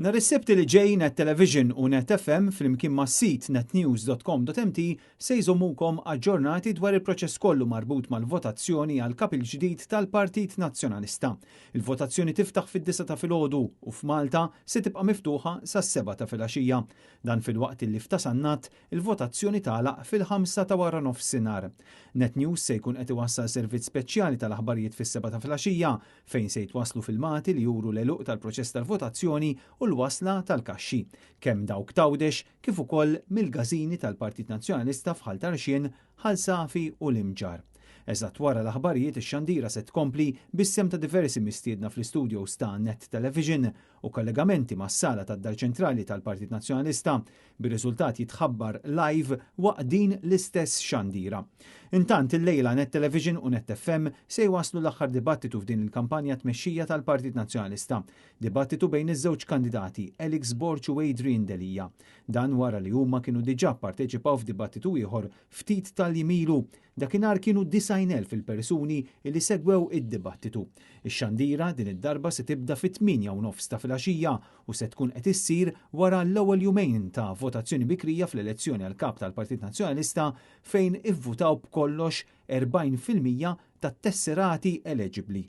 Nhar is-Sibt li ġej Net Television u Net FM flimkien mas-sit netnews.com.mt se jżommukom aġġornati dwar il-proċess kollu marbut mal-votazzjoni għall-Kap il-ġdid tal-Partit Nazzjonalista. Il-votazzjoni tiftaħ fid-disgħa ta' filgħodu u f'Malta se tibqa' miftuħa sas-sebgħa ta' filgħaxija. Dan filwaqt li f'Ta' Sannat il-votazzjoni tagħlaq fil-ħamsa ta' waranofsinhar. Net News se jkun qed iwassal servizz speċjali tal-aħbarijiet fis-sebgħa ta' filgħaxija fejn se jitwasslu filmati li juru l-għeluq tal-proċess tal-votazzjoni u l-wasla tal-kaxxi, kemm dawk t'Għawdex kif ukoll mill-każini tal-Partit Nazzjonalista f'Ħal Tarxien, Ħal Safi u l-Imġarr. Eżatt wara l-aħbarijiet ix-xandira se tkompli bis-sehem ta' diversi mistiedna fl-istudios ta' Net Television u kollegamenti mas-sala tad-Dar Ċentrali tal-Partit Nazzjonalista bir-riżultat jitħabbar live waqt din l-istess xandira. Intant, illejla Net Television u Net FM se jwasslu l-aħħar dibattitu f'din il-kampanja tmexxija tal-Partit Nazzjonalista. Dibattitu bejn iż-żewġ kandidati, Alex Borg u Adrian Delia. Dan wara li huma kienu diġà pparteċipaw f'dibattitu ieħor ftit tal-jiem ilu. Dakinhar kienu 90,000 il-persuni li segwew id-dibattitu. Ix-xandira din id-darba se tibda fit-tmienja u nofs ta' filgħaxija u se tkun qed issir wara l-ewwel jumejn ta' votazzjoni bikrija fl-elezzjoni għall-Kap tal-Partit Nazzjonalista fejn ivvutaw b'kollox 40% tat-tesserati eleġibbli.